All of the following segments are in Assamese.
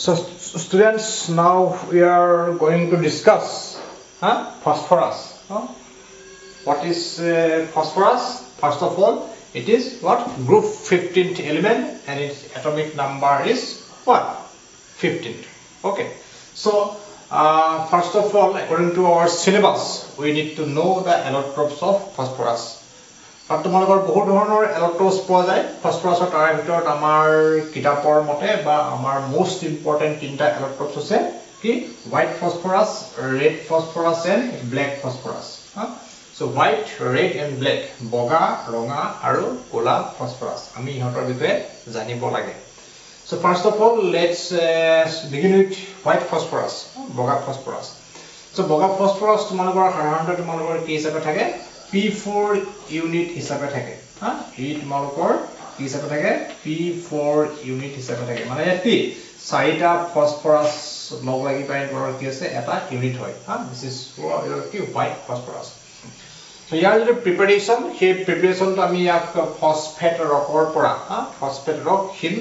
So students, now we are going to discuss phosphorus. Huh? What is phosphorus? First of all, it is what? Group 15th element, and its atomic number is what? 15. Okay. So first of all, according to our syllabus, we need to know the allotropes of phosphorus. তাত তোমালোকৰ বহুত ধৰণৰ এলট্ৰপছ পোৱা যায় ফচফৰাছৰ। তাৰে ভিতৰত আমাৰ কিতাপৰ মতে বা আমাৰ মষ্ট ইম্পৰ্টেণ্ট তিনিটা এলট্ৰপছ হৈছে কি? White phosphorus, red phosphorus and black phosphorus. So white, red and black, বগা, ৰঙা আৰু ক'লা ফচফৰাছ, আমি ইহঁতৰ বিষয়ে জানিব লাগে। So first of all, let's begin with white phosphorus, বগা ফচফৰাছ। চ' বগা ফচফৰাছ তোমালোকৰ সাধাৰণতে তোমালোকৰ কি হিচাপে থাকে? P4 unit হিচাপে থাকে। হা, ই তোমালোকৰ কি হিচাপে থাকে? P4 unit হিচাপে থাকে। মানে ইয়াত কি চাৰিটা ফচফৰাছ লগ লাগি পেলাই তোমালোকৰ কি আছে, এটা ইউনিট হয়। হা, this is কি হোৱাইট ফচফৰাছ। চ' ইয়াৰ যিটো প্ৰিপেৰেশ্যন, সেই প্ৰিপেৰেশ্যনটো আমি ইয়াক ফচফেট ৰকৰ পৰা, হা, ফচফেট ৰক, শিল,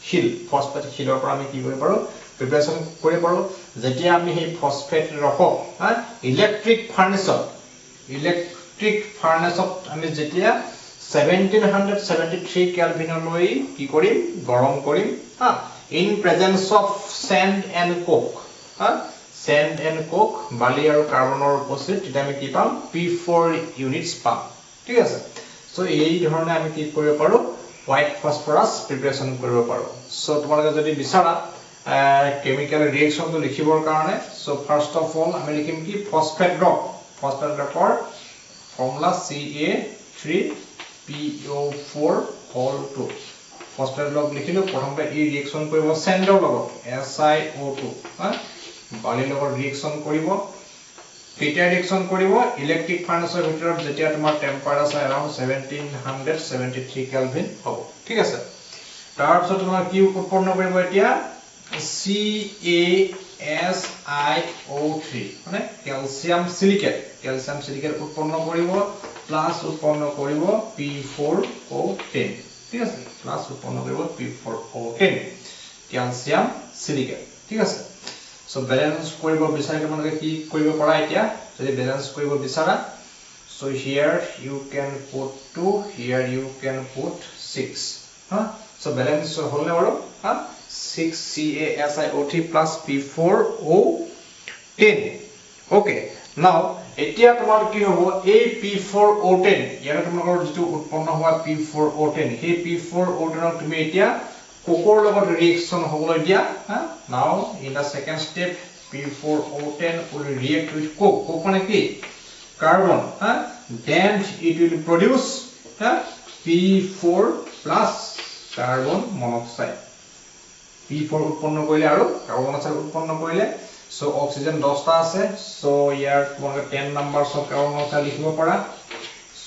শিল, ফচফেট শিলৰ পৰা আমি কি কৰিব পাৰোঁ? প্ৰিপেৰেশ্যন কৰিব পাৰোঁ। যেতিয়া আমি সেই ফচফেট ৰকক, হা, ইলেক্ট্ৰিক ফাৰ্নেচত আমি যেতিয়া 1773 কেলভিনলৈ কি কৰিম, গৰম কৰিম, হা, in presence of sand and coke, হা, চেণ্ড এণ্ড কোক, বালি আৰু কাৰ্বনৰ উপস্থিতিত, তেতিয়া আমি কি পাম? P4 units পাম। ঠিক আছে? চ' এই ধৰণে আমি কি কৰিব পাৰোঁ? হোৱাইট ফচফৰাছ প্ৰিপেৰেশ্যন কৰিব পাৰোঁ। চ' তোমালোকে যদি বিচাৰা কেমিকেল ৰিয়েকশ্যনটো লিখিবৰ কাৰণে, চ' ফাৰ্ষ্ট অফ অল আমি লিখিম কি? Phosphate rock. ফচফেট ৰকৰ formula Ca3PO4 whole 2। Phosphate rock লিখিলোঁ। প্ৰথমতে ই ৰিয়েকশ্যন কৰিব চেণ্ডৰ লগত, SiO2, হা, বালিৰ লগত ৰিয়েকশ্যন কৰিব। কেতিয়া ৰিয়েকশ্যন কৰিব? ইলেক্ট্ৰিক ফাৰ্নেচৰ ভিতৰত যেতিয়া তোমাৰ temperature around 1773 Kelvin হ'ব। ঠিক আছে? তাৰপিছত তোমাৰ কি উৎপন্ন কৰিব এতিয়া? CaSiO3, মানে কেলছিয়াম চিলিকেট, কেলছিয়াম চিলিকেট উৎপন্ন কৰিব, প্লাছ উৎপন্ন কৰিব P4O10। ঠিক আছে? প্লাছ উৎপন্ন কৰিব P4O10, calcium silicate. ঠিক আছে? চ' বেলেঞ্চ কৰিব বিচাৰিলে তোমালোকে কি কৰিব পাৰা এতিয়া যদি বেলেঞ্চ কৰিব বিচাৰা? So here you can put 2, here you can put 6। হা, চ' বেলেঞ্চ হ'লনে বাৰু? হা, 6 CaSiO3 plus P4O10। Okay, now এতিয়া তোমাৰ কি হ'ব? এই P4O10, ইয়াতে তোমালোকৰ যিটো উৎপন্ন হোৱা P4O10, সেই P4O10ক তুমি এতিয়া কোকৰ লগত ৰিয়েকশ্যন হ'বলৈ দিয়া। হা, now in the second step, P4O10 will react with coke. Coke মানে কি? কাৰ্বন। হা, then it will produce, হা, P4 plus carbon monoxide. P4 উৎপন্ন কৰিলে আৰু কাৰ্বন মনোক্সাইড উৎপন্ন কৰিলে। চ' অক্সিজেন 10টা আছে, চ' ইয়াৰ তোমালোকে 10 নাম্বাৰছ অফ কাৰ্বন মনোক্সাইড লিখিব পাৰা।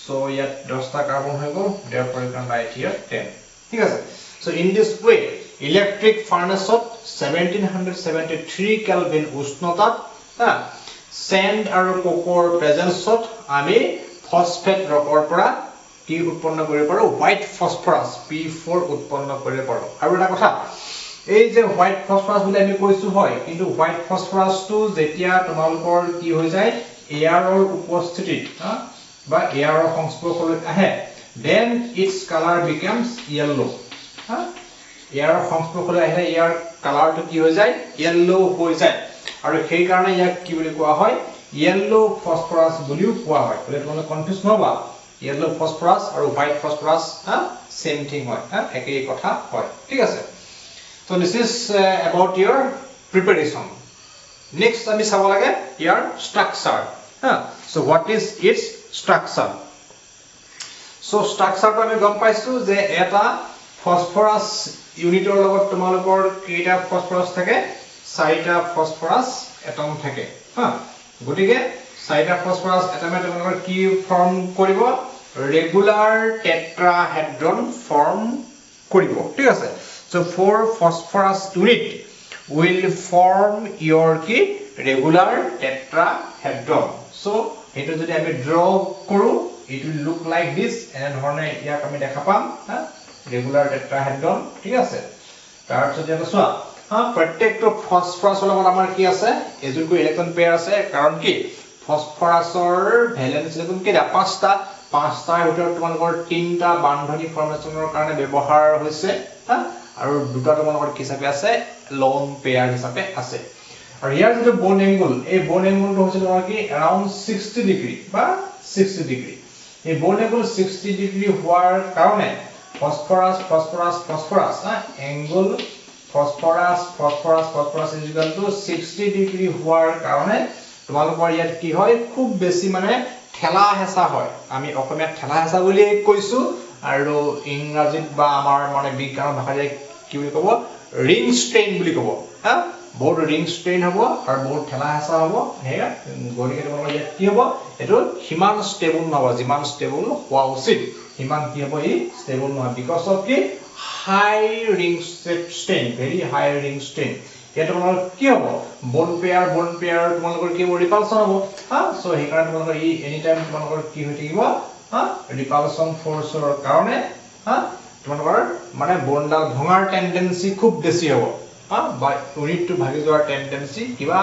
চ' ইয়াত 10টা কাৰ্বন হৈ গ'ল, therefore you can write here 10। ঠিক আছে? So in this way, electric ফাৰ্নেচত 1773 kelvin উষ্ণতাত, হা, চেণ্ড আৰু কোকৰ প্ৰেজেঞ্চত আমি ফচফেট ৰকৰ পৰা কি উৎপন্ন কৰিব পাৰোঁ? হোৱাইট ফচফৰাছ P4 উৎপন্ন কৰিব পাৰোঁ। আৰু এটা কথা, এই যে হোৱাইট ফচফৰাছ বুলি আমি কৈছো হয়, কিন্তু হোৱাইট ফচফৰাছটো যেতিয়া তোমালোকৰ কি হৈ যায়, এয়াৰৰ উপস্থিতিত বা এয়াৰৰ সংস্পৰ্শলৈ আহে, then its colour becomes yellow। হা, এয়াৰৰ সংস্পৰ্শলৈ আহিলে ইয়াৰ কালাৰটো কি হৈ যায়? য়েল্ল' হৈ যায়। আৰু সেইকাৰণে ইয়াক কি বুলি কোৱা হয়? য়েল্ল' ফচফৰাছ বুলিও কোৱা হয়। গতিকে তোমালোকে কনফিউজ নহবা, য়েল্ল' ফচফৰাছ আৰু হোৱাইট ফচফৰাছ, হা, ছেম থিং হয়, হা, একেই কথা হয়। ঠিক আছে? So this is about your preparation. Next আমি চাব লাগে ইয়াৰ ষ্ট্ৰাকচাৰ। হা, so what is its structure? So ষ্ট্ৰাকচাৰটো আমি গম পাইছো যে এটা ফচফৰাছ ইউনিটৰ লগত তোমালোকৰ কেইটা ফচফৰাছ থাকে? চাৰিটা ফচফৰাছ এটম থাকে। হা, গতিকে চাৰিটা ফচফৰাছ এটমে তোমালোকৰ কি ফৰ্ম কৰিব? ৰেগুলাৰ টেট্ৰাহেড্ৰন ফৰ্ম কৰিব। ঠিক আছে? So four phosphorus unit will form your কি? Regular tetrahedron. So সেইটো যদি আমি ড্ৰ কৰোঁ, it will look like this। এনেধৰণে ইয়াক আমি দেখা পাম, হা, ৰেগুলাৰ টেট্ৰাহেড্ৰন। ঠিক আছে? তাৰপিছত ইয়াতে চোৱা, হা। হা, প্ৰত্যেকটো ফচফৰাছৰ লগত আমাৰ কি আছে? এযোৰকৈ ইলেক্ট্ৰন পেয়াৰ আছে। কাৰণ কি? ফচফৰাছৰ ভেলেন্স ইলেক্ট্ৰন কেইটা? পাঁচটা। পাঁচটাৰ ভিতৰত তোমালোকৰ তিনিটা বান্ধনি ফৰ্মেশ্যনৰ কাৰণে ব্যৱহাৰ হৈছে, হা, আৰু দুটা তোমালোকৰ কি হিচাপে আছে? লন পেয়াৰ হিচাপে আছে। আৰু ইয়াৰ যিটো বন এংগুল, এই বন এংগুলটো হৈছে তোমাৰ কি? এৰাউণ্ড 60 ডিগ্ৰী বা 60 ডিগ্ৰী। এই বন এংগুল 60 ডিগ্ৰী হোৱাৰ কাৰণে ফচফৰাছ ফচফৰাছ ফচফৰাছ, হা, angle phosphorus phosphorus phosphorus is equal to 60 degree হোৱাৰ কাৰণে তোমালোকৰ ইয়াত কি হয়? খুব বেছি মানে ঠেলা হেঁচা হয়। আমি অসমীয়াত ঠেলা হেঁচা বুলিয়ে কৈছো, আৰু ইংৰাজীত বা আমাৰ মানে বিজ্ঞানৰ ভাষাত কি বুলি ক'ব? ৰিং ষ্ট্ৰেইন বুলি ক'ব। হা, বহুত ৰিং ষ্ট্ৰেইন হ'ব আৰু বহুত ঠেলা হেঁচা হ'ব। সেয়া গতিকে তোমালোকৰ ইয়াত কি হ'ব? এইটো সিমান ষ্টেবল নহ'ব, যিমান ষ্টেবল হোৱা উচিত সিমান কি হ'ব? ই ষ্টেবল নহয়, because of কি? High ring strain, very high ring strain. ইয়াত তোমালোকৰ কি হ'ব? বন পেয়াৰ বন পেয়াৰ তোমালোকৰ কি হ'ব? ৰিপালচন হ'ব। হা, চ' সেইকাৰণে তোমালোকৰ ই এনি টাইম তোমালোকৰ কি হৈ থাকিব? হা, ৰিপালচন ফ'ৰ্চৰ কাৰণে, হা, তোমালোকৰ মানে বনডাল ভঙাৰ টেণ্ডেঞ্চি খুব বেছি হ'ব, হা, বা ইউনিটটো ভাগি যোৱাৰ টেণ্ডেঞ্চি, কিবা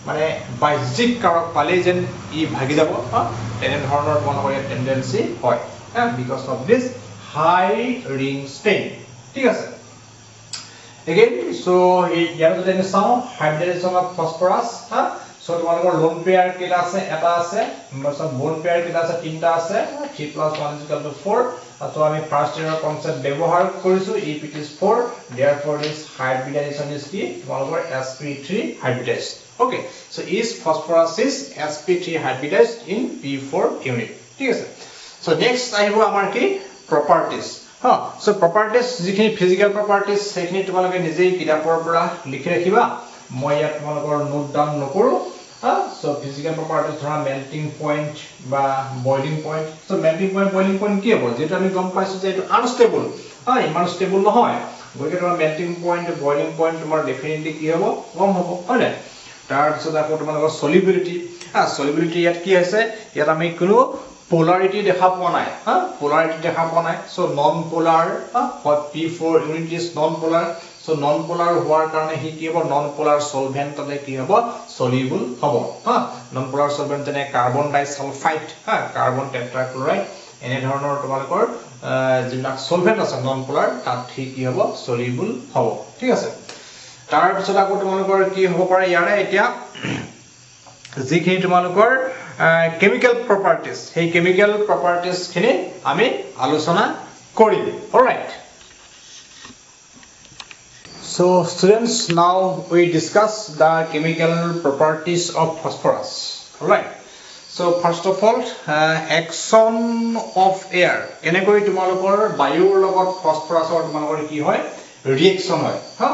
মানে বাহ্যিক কাৰক পালেই যেন ই ভাগি যাব, হা, তেনেধৰণৰ তোমালোকৰ ইয়াত টেণ্ডেঞ্চি হয়, হা, because of this high ring strain. ঠিক আছে। এগেইন চ' ইয়াত যদি আমি চাওঁ হাইব্ৰিডাইজেশ্যন অফ ফচফৰাছ, হা, চ' তোমালোকৰ লোন পেয়াৰ কেইটা আছে? এটা আছে। তাৰপিছত বন পেয়াৰ কেইটা আছে? তিনিটা আছে। 3 plus 1 is equal to 4। চ' আমি ফাৰ্ষ্ট ইয়াৰৰ কনচেপ্ট ব্যৱহাৰ কৰিছোঁ। If it is 4, therefore this hybridization is কি তোমালোকৰ? sp3 hybridized. Okay, so each phosphorus is sp3 hybridized in P4 unit. ঠিক আছে। চ' নেক্সট আহিব আমাৰ কি? প্ৰপাৰ্টিজ। হা, চ' প্ৰপাৰ্টিজ, যিখিনি ফিজিকেল প্ৰপাৰ্টিজ, সেইখিনি তোমালোকে নিজেই কিতাপৰ পৰা লিখি ৰাখিবা, মই ইয়াত তোমালোকৰ নোট ডাউন নকৰোঁ। হা, চ' ফিজিকেল প্ৰপাৰ্টিজ ধৰা মেল্টিং পইণ্ট বা boiling point. So melting point, boiling point কি হ'ব? যিহেতু আমি গম পাইছোঁ যে এইটো আনষ্টেবল, হা, ইমান ষ্টেবল নহয়, গতিকে তোমাৰ মেল্টিং পইণ্ট, বইলিং পইণ্ট তোমাৰ ডেফিনেটলি কি হ'ব? কম হ'ব, হয় নাই? তাৰপিছত আকৌ তোমালোকৰ চলিবিলিটি। হা, চলিবিলিটি ইয়াত কি হৈছে? ইয়াত আমি কোনো পোলাৰিটি দেখা পোৱা নাই। হা, পোলাৰিটি দেখা পোৱা নাই। চ' নন পোলাৰ, হা, P4 unit is non polar. So non polar হোৱাৰ কাৰণে সি কি হ'ব? নন পোলাৰ চলভেণ্ট তাতে কি হ'ব? চলিবল হ'ব। হা, নন পোলাৰ চলভেণ্ট যেনে কাৰ্বন ডাইচালফাইড, হা, কাৰ্বন টেট্ৰাক্লৰাইড, এনেধৰণৰ তোমালোকৰ যিবিলাক চলভেণ্ট আছে নন পোলাৰ, তাত সি কি হ'ব? চলিবল হ'ব। ঠিক আছে। তাৰপিছত আকৌ তোমালোকৰ কি হ'ব পাৰে? ইয়াৰে এতিয়া যিখিনি তোমালোকৰ কেমিকেল প্ৰপাৰ্টিজ, সেই কেমিকেল প্ৰপাৰ্টিজখিনি আমি আলোচনা কৰিম। Alright. So students, now we discuss the chemical properties of phosphorus. Alright. So first of all, action of air. কেনেকৈ তোমালোকৰ বায়ুৰ লগত ফচফৰাছৰ তোমালোকৰ কি হয়? ৰিয়েকশ্যন হয়। হা,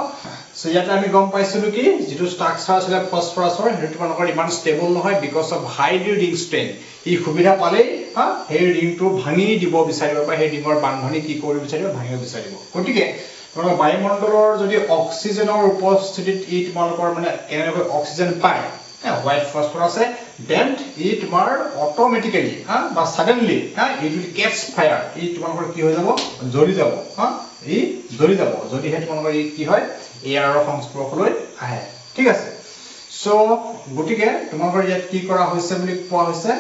চ' ইয়াতে আমি গম পাইছিলো কি যিটো ষ্ট্ৰাকচাৰ আছিলে ফচফৰাছৰ, সেইটো তোমালোকৰ ইমান ষ্টেবল নহয় because of high ring strain. ই সুবিধা পালেই, হা, সেই ৰিংটো ভাঙি দিব বিচাৰিব বা সেই ৰিঙৰ বান্ধনি কি কৰিব বিচাৰিব? ভাঙিব বিচাৰিব। গতিকে তোমালোকৰ বায়ুমণ্ডলৰ যদি অক্সিজেনৰ উপস্থিতিত ই তোমালোকৰ মানে কেনেকৈ অক্সিজেন পায় হোৱাইট ফচফৰাছে, then ই তোমাৰ অট'মেটিকেলি, হা, বা ছাডেনলি, হা, it will catch fire. ই তোমালোকৰ কি হৈ যাব? জ্বলি যাব। হা, ই জ্বলি যাব যদিহে তোমালোকৰ ই কি হয়? এয়াৰৰ সংস্পৰ্শলৈ আহে। ঠিক আছে। চ' গতিকে তোমালোকৰ ইয়াত কি কৰা হৈছে বুলি কোৱা হৈছে?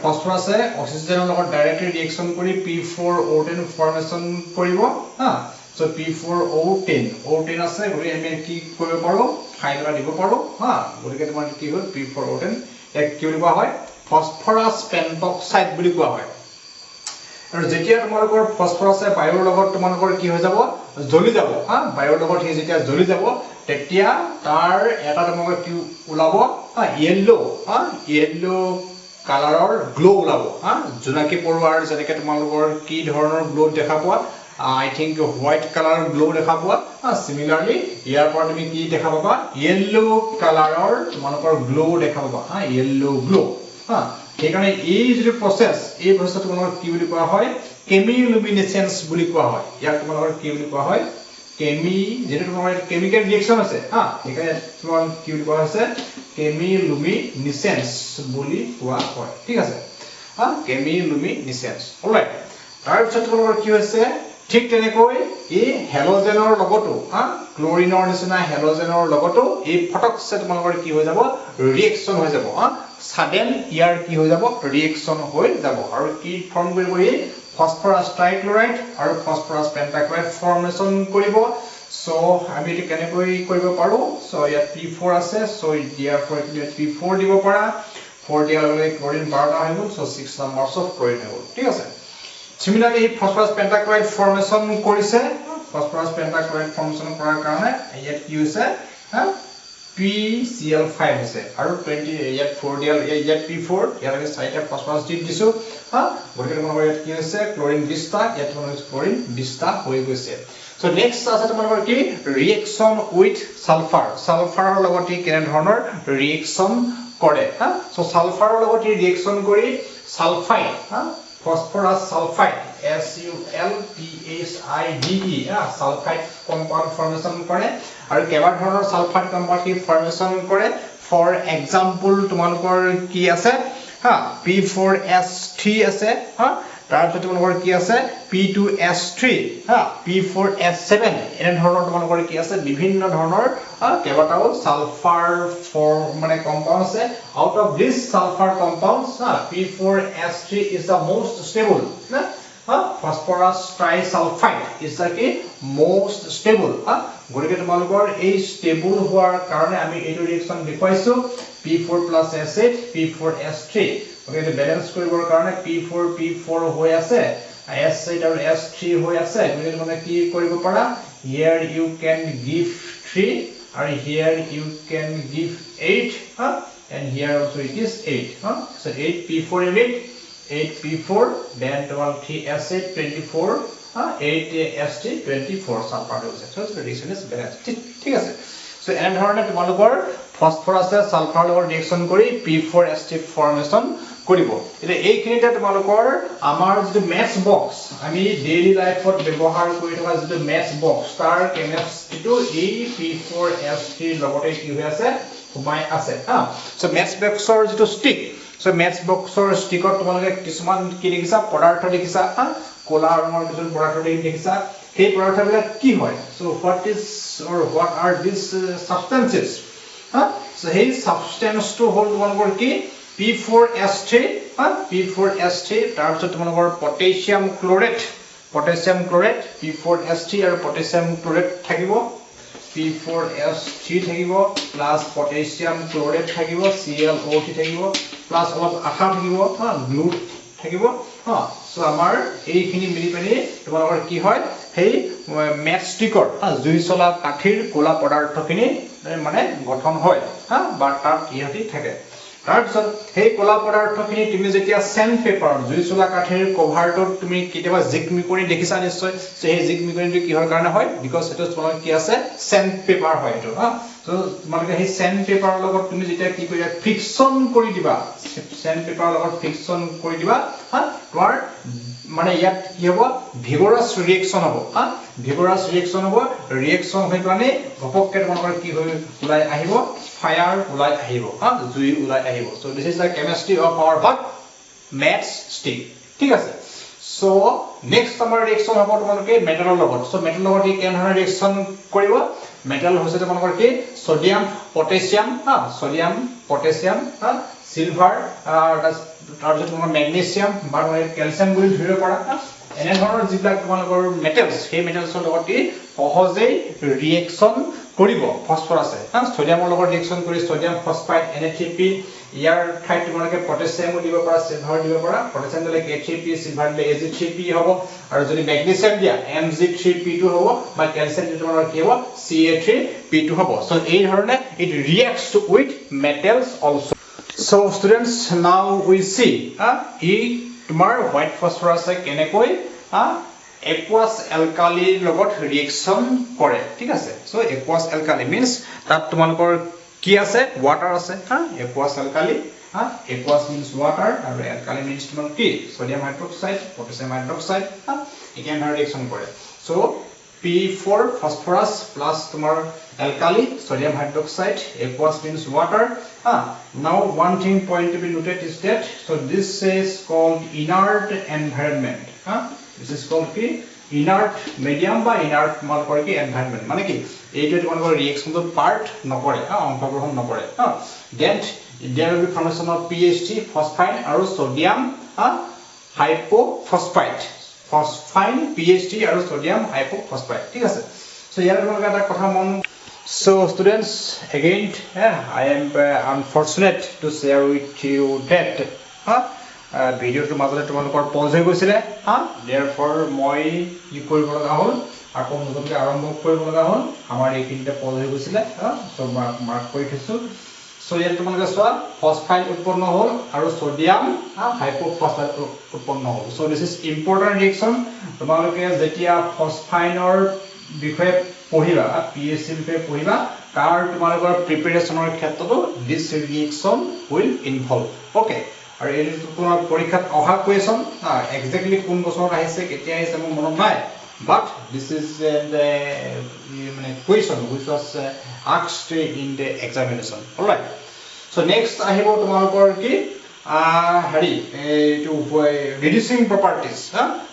ফচফৰাছে অক্সিজেনৰ লগত ডাইৰেক্টলি ৰিয়েকশ্যন কৰি P4O10 formation কৰিব। হা, so P4O10, O10 আছে, গতিকে আমি কি কৰিব পাৰোঁ? ফাইল এটা দিব পাৰোঁ। হা, গতিকে তোমাৰ কি হ'ল? P4O10। ইয়াক কি বুলি কোৱা হয়? ফচফৰাছ পেণ্টক্সাইড বুলি কোৱা হয়। আৰু যেতিয়া তোমালোকৰ ফচফৰাছে বায়ুৰ লগত তোমালোকৰ কি হৈ যাব? জ্বলি যাব। হা, বায়ুৰ লগত সি যেতিয়া জ্বলি যাব, তেতিয়া তাৰ এটা তোমালোকৰ কি ওলাব? হা, য়েল্ল', হা, য়েল্ল' কালাৰৰ গ্ল' ওলাব। হা, জোনাকী পৰুৱাৰ যেনেকে তোমালোকৰ কি ধৰণৰ গ্ল' দেখা পোৱা? I think white colour glow দেখা পোৱা। হা, চিমিলাৰলি ইয়াৰ পৰা তুমি কি দেখা পাবা? য়েল্ল' কালাৰৰ তোমালোকৰ গ্ল' দেখা পাবা। হা, য়েল্ল' গ্ল'। হা, সেইকাৰণে এই যিটো প্ৰচেছ, এই প্ৰচেছটো তোমালোকৰ কি বুলি কোৱা হয়? কেমিলুমিনেচেন্স বুলি কোৱা হয়। ইয়াক তোমালোকৰ কি বুলি কোৱা হয়? যিটো তোমালোকৰ কেমিকেল ৰিয়েকশ্যন আছে, হা, সেইকাৰণে তোমালোকৰ কি বুলি কোৱা হৈছে? কেমিলুমিনিচেন্স বুলি কোৱা হয়। ঠিক আছে। হা, কেমিলুমিনিচেন্স। অলৰাইট। তাৰপিছত তোমালোকৰ কি হৈছে? ঠিক তেনেকৈ ই হেল'জেনৰ লগতো, হা, ক্লৰিনৰ নিচিনা হেল'জেনৰ লগতো এই ফটকছে তোমালোকৰ কি হৈ যাব? ৰিয়েকশ্যন হৈ যাব। ছাডেন ইয়াৰ কি হৈ যাব? ৰিয়েকশ্যন হৈ যাব। আৰু কি ফৰ্ম কৰিব? ই ফচফৰাছ ট্ৰাইক্লৰাইড আৰু ফচফৰাছ পেণ্টাক্লৰাইড ফৰ্মেশ্যন কৰিব। চ' আমি এইটো কেনেকৈ কৰিব পাৰোঁ? চ' ইয়াত পি ফ'ৰ আছে, চ' দিয়াৰ ফৰ ইয়াত পি ফ'ৰ দিব পাৰা। ফ'ৰ দিয়াৰ লগে লগে ক্লৰিন 12টা হৈ গ'ল, so 6 numbers of chlorine হৈ গ'ল, ঠিক আছে। চিমিলাৰলি ই ফচফৰাছ পেণ্টাক্লৰাইড ফৰ্মেশ্যন কৰিছে। ফচফৰাছ পেণ্টাক্লৰাইড ফৰ্মেশ্যন কৰাৰ কাৰণে ইয়াত কি হৈছে? পি চি এল ফাইভ হৈছে আৰু 20 ইয়াত ফ'ৰ দিয়া, ইয়াত পি ফ'ৰ, ইয়াত চাৰিটা ফচফৰাছ দি দিছোঁ। হা, গতিকে তোমালোকৰ ইয়াত কি হৈছে? ক্লৰিন 20টা, ইয়াত তোমালোকৰ ক্লৰিন 20টা হৈ গৈছে। চ' নেক্সট আছে তোমালোকৰ কি? Reaction with sulphur. ছালফাৰৰ লগত ই কেনেধৰণৰ ৰিয়েকশ্যন কৰে? হা, চ' ছালফাৰৰ লগত ই ৰিয়েকশ্যন কৰি ছালফাইড, হা, phosphorus sulphide, SULPHIDE, sulphide compound formation কৰে। আৰু কেইবা ধৰণৰ ছালফাইড কম্পাউণ্ড সি ফৰ্মেশ্যন কৰে। ফৰ এক্সাম্পল তোমালোকৰ কি আছে? হা, পি ফ'ৰ এছ থ্ৰী আছে। হা, তাৰপিছত তোমালোকৰ কি আছে? পি টু এছ থ্ৰী, হা, পি ফ'ৰ এছ ছেভেন। এনেধৰণৰ তোমালোকৰ কি আছে? বিভিন্ন ধৰণৰ কেইবাটাও ছালফাৰ ফৰ মানে কম্পাউণ্ড আছে। Out of this sulphur compound, হা, P4S3 is the most stable. হা, ফচফৰাছ ট্ৰাইছালফাইড is the কি? Most stable. হা, গতিকে তোমালোকৰ এই ষ্টেবল হোৱাৰ কাৰণে আমি এইটো ৰিয়েকশ্যন দেখুৱাইছোঁ, P4 plus S8 P4S3। গতিকে এইটো বেলেঞ্চ কৰিবৰ কাৰণে পি ফ'ৰ পি ফ'ৰ হৈ আছে, এছ এইট আৰু এছ থ্ৰী হৈ আছে। গতিকে তোমালোকে কি কৰিব পাৰা? Here you can give 3 আৰু here you can give 8, হা, and here also it is 8, হা। So 8 P4 unit, 8 P4, then তোমাৰ 3 S8 24, হা, 8 S3 24 sulphur হৈ গৈছে। So reaction is balance, ঠিক আছে। চ' এনেধৰণে তোমালোকৰ ফচফৰাছে ছালফাৰৰ লগত ৰিয়েকশ্যন কৰি P4S3 formation কৰিব। এতিয়া এইখিনিতে তোমালোকৰ আমাৰ যিটো মেটচ বক্স, আমি ডেইলি লাইফত ব্যৱহাৰ কৰি থকা যিটো মেটচ বক্স, তাৰ কেমেষ্ট্ৰিটো এই পি ফ'ৰ এছ থ্ৰীৰ লগতে কি হৈ আছে? সোমাই আছে। হা, চ' মেটচ বক্সৰ যিটো ষ্টিক, চ' মেটচ বক্সৰ ষ্টিকত তোমালোকে কিছুমান কি দেখিছা? পদাৰ্থ দেখিছা। হা, ক'লা ৰঙৰ কিছুমান পদাৰ্থ দেখিছা। সেই পদাৰ্থবিলাক কি হয়? So what is or what are this substances? হা, চ' সেই ছাবষ্টেঞ্চটো হ'ল তোমালোকৰ কি? পি ফ'ৰ এছ থ্ৰী, হা, পি ফ'ৰ এছ থ্ৰী। তাৰপিছত তোমালোকৰ potassium chlorate, potassium chlorate, P4S3 আৰু পটেছিয়াম ক্লৰেট থাকিব, পি ফ'ৰ এছ থ্ৰী থাকিব, প্লাছ পটেছিয়াম ক্লৰেট থাকিব, চি এল অ' থ্ৰী থাকিব, প্লাছ অলপ আঠা থাকিব, হা, গ্লু থাকিব। হা, চ' আমাৰ এইখিনি মিলি পিনি তোমালোকৰ কি হয়? সেই মেটষ্টিকৰ, জুই চলা কাঠিৰ ক'লা পদাৰ্থখিনি মানে গঠন হয়, হা, বা তাত ইহঁতি থাকে। তাৰপিছত সেই ক'লা পদাৰ্থখিনি তুমি যেতিয়া চেণ্ড পেপাৰত, জুই চলা কাঠিৰ কভাৰটোত তুমি কেতিয়াবা জিকমিকনি দেখিছা নিশ্চয়। চ' সেই জিকমিকনিটো কিহৰ কাৰণে হয়? Because সেইটো তোমালোকৰ কি আছে? চেণ্ড পেপাৰ হয় এইটো। হা, চ' তোমালোকে সেই চেণ্ড পেপাৰৰ লগত তুমি যেতিয়া কি কৰিবা? ফ্ৰিকশ্যন কৰি দিবা, চেণ্ড পেপাৰৰ লগত ফ্ৰিকশ্যন কৰি দিবা, হা, তোমাৰ মানে ইয়াত কি হ'ব? ভিগৰাছ ৰিয়েকশ্যন হ'ব। হা, ভিগৰাছ ৰিয়েকশ্যন হ'ব। ৰিয়েকশ্যন হৈ পেলানি ঘপককৈ তোমালোকৰ কি হৈ ওলাই আহিব? ফায়াৰ ওলাই আহিব, হা, জুই ওলাই আহিব। So this is the chemistry of our what? Match stick, ঠিক আছে। চ' নেক্সট আমাৰ ৰিয়েকশ্যন হ'ব তোমালোকে মেটেলৰ লগত। চ' মেটেলৰ লগত ই কেনেধৰণে ৰিয়েকশ্যন কৰিব? মেটেল হৈছে তোমালোকৰ কি? ছডিয়াম, পটেছিয়াম, হা, ছডিয়াম, পটেছিয়াম, হা, চিলভাৰ, তাৰপিছত তোমালোকৰ মেগনেছিয়াম বা কেলছিয়াম বুলি ধৰিব পাৰা। এনেধৰণৰ যিবিলাক তোমালোকৰ মেটেলছ, সেই মেটেলছৰ লগত ই সহজেই ৰিয়েকশ্যন কৰিব ফচফৰাছে। হা, ছডিয়ামৰ লগত ৰিয়েকশ্যন কৰি ছডিয়াম ফচফাইড Na3P। ইয়াৰ ঠাইত তোমালোকে পটেছিয়ামো দিব পাৰা, চিলভাৰ দিব পাৰা। পটেছিয়াম দিলে K3P, silver দিলে Ag3P হ'ব, আৰু যদি মেগনেছিয়াম দিয়া Mg3P2 হ'ব, বা কেলছিয়াম দিলে তোমালোকৰ কি হ'ব? Ca3P2 হ'ব। চ' এই ধৰণে it reacts with metals also. So students, now we see ই তোমাৰ হোৱাইট ফচফৰাছে কেনেকৈ একুৱাছ এলকালিৰ লগত ৰিয়েকশ্যন কৰে, ঠিক আছে। চ' একুৱাছ এলকালি মিনছ তাত তোমালোকৰ কি আছে? ৱাটাৰ আছে। হা, একুৱাছ এলকালি, হা, একুৱাছ মিনছ ৱাটাৰ আৰু এলকালি মিনছ তোমাৰ কি? Sodium hydroxide, potassium hydroxide. হা, এতিয়া এনেধৰণে ৰিয়েকশ্যন কৰে। চ' P4 phosphorus plus তোমাৰ alkali sodium hydroxide, aqueous means water. Now one thing point to be noted is that, so this is called inert environment. This is called কি? ইনাৰ্ট মিডিয়াম বা ইনাৰ্ট তোমালোকৰ কি এনভাইৰনমেণ্ট, মানে কি এইটোৱে তোমালোকৰ ৰিয়েকশ্যনটোত পাৰ্ট নকৰে, অংশগ্ৰহণ নকৰে। Then there will be formation of PH3 phosphine আৰু ছডিয়াম হাইপ'ফছফাইট, ফচফাইন PH3 আৰু ছডিয়াম হাইপ'ফছফাইট, ঠিক আছে। চ' ইয়াত তোমালোকে এটা কথা মন। So students, again I am unfortunate to share with you that ভিডিঅ'টোৰ মাজতে তোমালোকৰ পজ হৈ গৈছিলে, হা, দেয়াৰফৰ মই কি কৰিব লগা হ'ল, আকৌ নতুনকৈ আৰম্ভ কৰিব লগা হ'ল। আমাৰ এইখিনিতে পজ হৈ গৈছিলে, চ' মাৰ্ক কৰি থৈছোঁ। চ' ইয়াত তোমালোকে চোৱা, ফচফাইন উৎপন্ন হ'ল আৰু ছডিয়াম হাইপ'ফছফাইট উৎপন্ন হ'ল। So this is important reaction. তোমালোকে যেতিয়া ফচফাইনৰ বিষয়ে পঢ়িবা, PHC বিষয়ে পঢ়িবা, তাৰ তোমালোকৰ প্ৰিপেৰেশ্যনৰ ক্ষেত্ৰতো this reaction will involve. Okay, আৰু এইটো তোমাৰ পৰীক্ষাত অহা কুৱেশ্যন, একজেক্টলি কোন বছৰত আহিছে, কেতিয়া আহিছে মোৰ মনত নাই, বাট this is মানে question which was asked in the examination. Alright, so next আহিব তোমালোকৰ কি হেৰি এইটো reducing properties.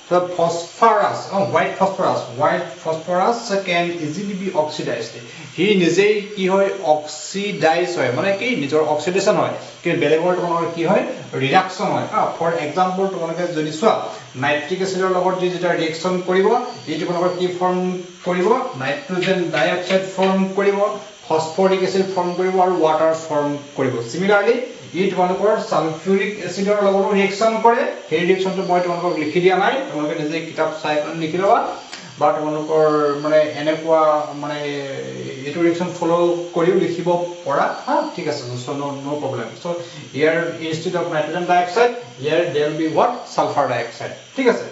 So phosphorus, white phosphorus, white phosphorus can easily be oxidized. সি নিজেই কি হয়, অক্সিডাইজ হয়, মানে কি নিজৰ অক্সিডেশ্যন হয়, কিন্তু বেলেগৰ তোমালোকৰ কি হয়, ৰিডাকশ্যন হয়। ফৰ এক্সাম্পল তোমালোকে যদি চোৱা, নাইট্ৰিক এচিডৰ লগত যি যেতিয়া ৰিয়েকশ্যন কৰিব, ই তোমালোকৰ কি ফৰ্ম কৰিব, নাইট্ৰজেন ডাই অক্সাইড ফৰ্ম কৰিব, ফচফৰিক এচিড ফৰ্ম কৰিব আৰু ৱাটাৰ ফৰ্ম কৰিব। চিমিলাৰলি ই তোমালোকৰ ছালফিউৰিক এচিডৰ লগতো ৰিয়েকশ্যন কৰে। সেই ৰিয়েকশ্যনটো মই তোমালোকক লিখি দিয়া নাই, তোমালোকে নিজে কিতাপ চাই পেলাই লিখি ল'বা, বা তোমালোকৰ মানে এনেকুৱা মানে এইটো ৰিয়েকশ্যন ফ'ল' কৰিও লিখিব পৰা, হা, ঠিক আছে। So no problem. So here instead of nitrogen dioxide, here there will be what, sulphur dioxide, ঠিক আছে।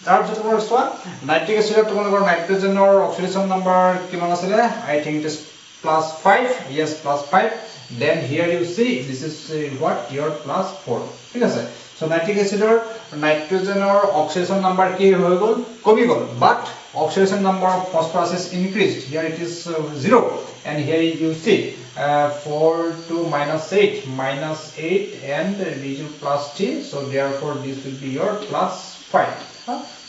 তাৰপিছত তোমাৰ চোৱা, নাইট্ৰিক এচিডত তোমালোকৰ নাইট্ৰজেনৰ অক্সিডেশ্যন নাম্বাৰ কিমান আছিলে? I think it is +5. Yes, +5. Then here you see this is what your +4, ঠিক আছে। So nitric এচিডৰ নাইট্ৰজেনৰ অক্সিডেশ্যন নাম্বাৰ কি হৈ গ'ল, কমি গ'ল, but oxidation number of phosphorus is increased. Here it is 0 and here you see 4 to -8, -8 and this +3. So therefore this will be your +5.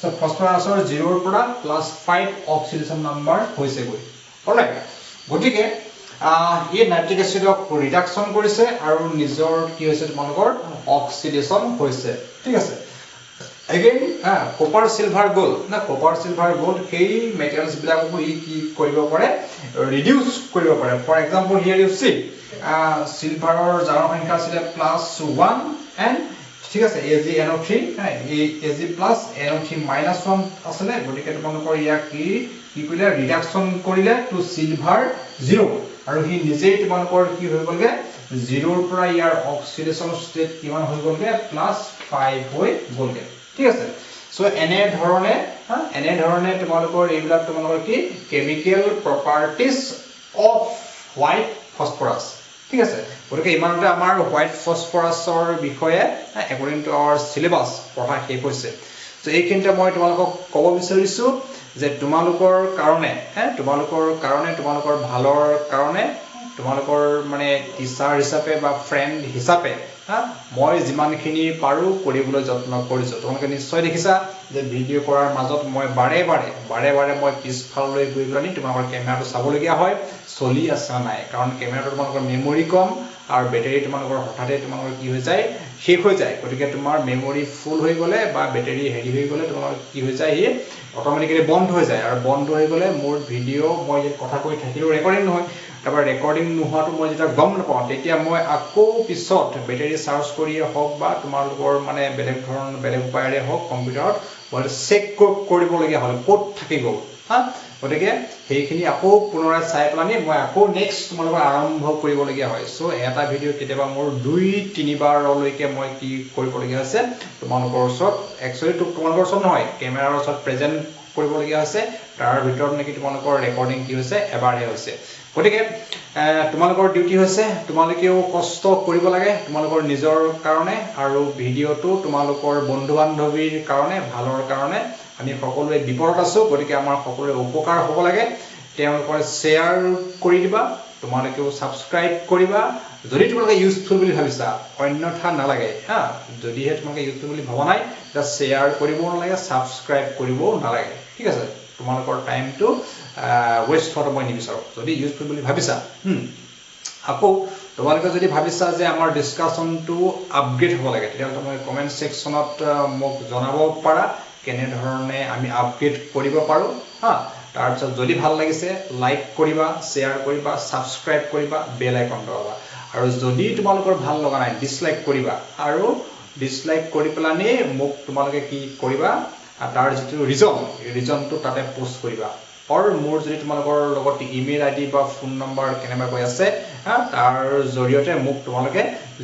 So phosphorusৰ 0 ৰ পৰা +5 অক্সিডেশ্যন নাম্বাৰ হৈছেগৈ। অলৰাইট, গতিকে ই নাইট্ৰিক এচিডক ৰিডাকশ্যন কৰিছে আৰু নিজৰ কি হৈছে, তোমালোকৰ অক্সিডেশ্যন হৈছে, ঠিক আছে। এগেইন কপাৰ চিলভাৰ গ'ল্ড না, কপাৰ চিলভাৰ গ'ল্ড সেই মেটেৰিয়েলছবিলাককো ই কি কৰিব পাৰে, ৰিডিউচ কৰিব পাৰে। For example here you see চিলভাৰৰ জাৰৰ সংখ্যা আছিলে +1 এণ্ড, ঠিক আছে, AgNO3, Ag plus NO3 -1 আছিলে। গতিকে তোমালোকৰ ইয়াক কি কি কৰিলে, ৰিডাকশ্যন কৰিলে টু চিলভাৰ 0, আৰু সি নিজেই তোমালোকৰ কি হৈ গ'লগে, 0ৰ পৰা ইয়াৰ অক্সিডেশ্যন ষ্টেট কিমান হৈ গ'লগে, +5 হৈ গ'লগে, ঠিক আছে। চ' এনেধৰণে, এনেধৰণে তোমালোকৰ এইবিলাক তোমালোকৰ কি chemical properties of white phosphorus, ঠিক আছে। গতিকে ইমানতে আমাৰ হোৱাইট ফচফৰাছৰ বিষয়ে একৰ্ডিং টু our syllabus পঢ়া শেষ হৈছে। চ' এইখিনিতে মই তোমালোকক ক'ব বিচাৰিছোঁ যে তোমালোকৰ কাৰণে, তোমালোকৰ কাৰণে, তোমালোকৰ ভালৰ কাৰণে, তোমালোকৰ মানে টিচাৰ হিচাপে বা ফ্ৰেণ্ড হিচাপে, হা, মই যিমানখিনি পাৰোঁ কৰিবলৈ যত্ন কৰিছোঁ। তোমালোকে নিশ্চয় দেখিছা যে ভিডিঅ' কৰাৰ মাজত মই বাৰে বাৰে বাৰে বাৰে মই পিছফাললৈ গৈ পেলানি তোমালোকৰ কেমেৰাটো চাবলগীয়া হয়, চলি আছে নাই, কাৰণ কেমেৰাটো তোমালোকৰ মেমৰি কম আৰু বেটেৰী তোমালোকৰ হঠাতে তোমালোকৰ কি হৈ যায়, শেষ হৈ যায়। গতিকে তোমাৰ মেমৰি ফুল হৈ গ'লে বা বেটেৰী হেৰি হৈ গ'লে তোমালোকৰ কি হৈ যায়, সি অট'মেটিকেলি বন্ধ হৈ যায়, আৰু বন্ধ হৈ গ'লে মোৰ ভিডিঅ' মই কথা কৈ থাকিলেও ৰেকৰ্ডিং নহয়। তাৰপৰা ৰেকৰ্ডিং নোহোৱাটো মই যেতিয়া গম নাপাওঁ, তেতিয়া মই আকৌ পিছত বেটেৰী চাৰ্জ কৰিয়ে হওক বা তোমালোকৰ মানে বেলেগ ধৰণৰ বেলেগ উপায়েৰে হওক কম্পিউটাৰত মই চেক কৰিবলগীয়া হ'ল ক'ত থাকি গ'ল, হা। গতিকে সেইখিনি আকৌ পুনৰাই চাই পেলানি মই আকৌ নেক্সট তোমালোকৰ আৰম্ভ কৰিবলগীয়া হয়। চ' এটা ভিডিঅ' কেতিয়াবা মোৰ 2-3 বাৰলৈকে মই কি কৰিবলগীয়া হৈছে, তোমালোকৰ ওচৰত, একচুৱেলি তোমালোকৰ ওচৰত নহয়, কেমেৰাৰ ওচৰত প্ৰেজেণ্ট কৰিবলগীয়া হৈছে। তাৰ ভিতৰত নেকি তোমালোকৰ ৰেকৰ্ডিং কি হৈছে, এবাৰহে হৈছে। গতিকে তোমালোকৰ ডিউটি হৈছে, তোমালোকেও কষ্ট কৰিব লাগে তোমালোকৰ নিজৰ কাৰণে আৰু ভিডিঅ'টো তোমালোকৰ বন্ধু বান্ধৱীৰ কাৰণে, ভালৰ কাৰণে। আমি সকলোৱে বিপদত আছোঁ, গতিকে আমাৰ সকলোৰে উপকাৰ হ'ব লাগে। তেওঁলোকৰ শ্বেয়াৰ কৰি দিবা, তোমালোকেও ছাবস্ক্ৰাইব কৰিবা যদি তোমালোকে ইউজফুল বুলি ভাবিছা, অন্যথা নালাগে। হা, যদিহে তোমালোকে ইউজফুল বুলি ভবা নাই, তেতিয়া শ্বেয়াৰ কৰিবও নালাগে, ছাবস্ক্ৰাইব কৰিবও নালাগে। ঠিক আছে, তোমালোকৰ টাইমটো ৱেষ্ট হোৱাটো মই নিবিচাৰোঁ। যদি ইউজফুল বুলি ভাবিছা, আকৌ তোমালোকে যদি ভাবিছা যে আমাৰ ডিছকাশ্যনটো আপগ্ৰেড হ'ব লাগে, তেতিয়াহ'লে তোমালোকে কমেণ্ট ছেকশ্যনত মোক জনাব পাৰা কেনেধৰণে আমি আপগ্ৰেড কৰিব পাৰোঁ। হা, তাৰপিছত যদি ভাল লাগিছে লাইক কৰিবা, শ্বেয়াৰ কৰিবা, ছাবস্ক্ৰাইব কৰিবা, বেল আইকন দবাবা। আৰু যদি তোমালোকৰ ভাল লগা নাই ডিছলাইক কৰিবা, আৰু ডিছলাইক কৰি পেলানি মোক তোমালোকে কি কৰিবা, তাৰ যিটো ৰিজন, ৰিজনটো তাতে পোষ্ট কৰিবা। আৰু মোৰ যদি তোমালোকৰ লগত ইমেইল আই ডি বা ফোন নম্বৰ কেনেবাকৈ আছে, হা, তাৰ জৰিয়তে মোক তোমালোকে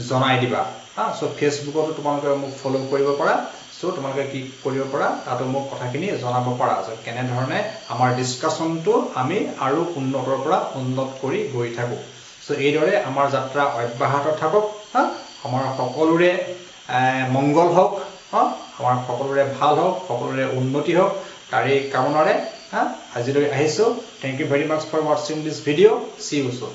জনাই দিবা। হা, চ' ফেচবুকতো তোমালোকে মোক ফ'ল' কৰিব পাৰা। চ' তোমালোকে কি কৰিব পাৰা, তাতো মোক কথাখিনি জনাব পাৰা যে কেনেধৰণে আমাৰ ডিছকাশ্যনটো আমি আৰু উন্নতৰ পৰা উন্নত কৰি গৈ থাকোঁ। চ' এইদৰে আমাৰ যাত্ৰা অব্যাহত থাকক। হা, আমাৰ সকলোৰে মংগল হওক, হা, আমাৰ সকলোৰে ভাল হওক, সকলোৰে উন্নতি হওক, তাৰেই কামনাৰে হা আজিলৈ আহিছোঁ। Thank you very much for watching this video. See you soon.